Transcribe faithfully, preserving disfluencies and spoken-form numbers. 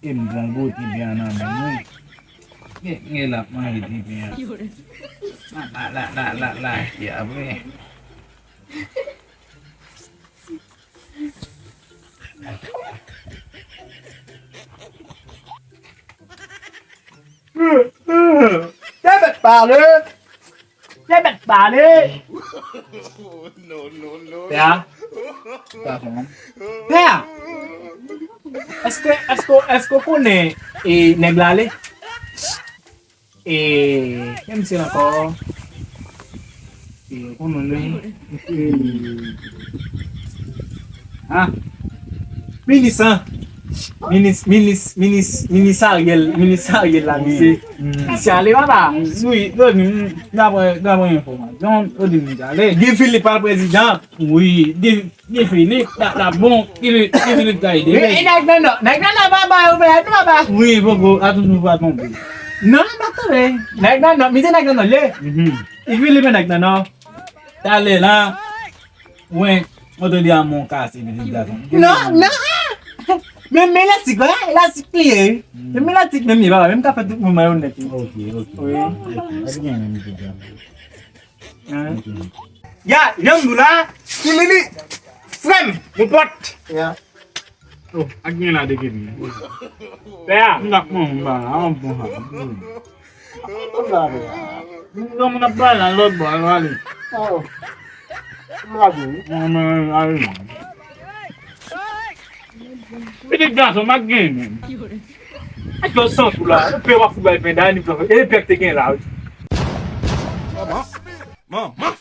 E m pran goute byen an nan men m, wi. Gen, gen l ap manje ti byen an. La, la, la, la, la, la, epi apre. Tè bèt pale. Tè bèt pale. Pè a. Pè a. Èske, èske, èske w konnen e nèg la ale? E, men misye ankò. E, konnen li. E, ah. Minis, an. Minis, minis, minis, minis Ariel, minis Ariel la, misye. Misye ale, papa. Wi, yo di m, dapre, dapre enfòmasyon, yo di m misye ale. Guy Philippe al prezidan. Wi, Guy, Guy Philippe, la, la bon, Guy, Guy Philippe ka ede. E nèg nan nò, nèg nan nò pa ba yo, men nou pa ba. Wi, poko, a toujou pa tonbe. Non, pa tonbe. Nèg nan nò, misye nèg nan nò, ye. Mhm. Guy Philippe nèg nan nò. Talè la, wen, mwen tande a mon kase, men gason. Non, non. Men, men elastik, la, elastik li ye. Men, men elastik, men li, papa, men ka fè tout moun mayonèt. Ok, ok. Wi. Epi gen menm tout sa. Hein? Ya, jan m di w la, Tilili, frè m, mon pòt. Ya. Oh, ak gen la de Kevin. Pè a. M ap pran yon ba la, an bon sa. Bon la, pè a. Non, moun ap pale nan lòt bò, al pale. Oh. M lage, wi. Non, non, ale. Pitit gason, m ak gen menm. Ak yon sant ou la, ou pè w ap fout bay penda, ni plan, e pè k te gen la, wi. Manman, manman.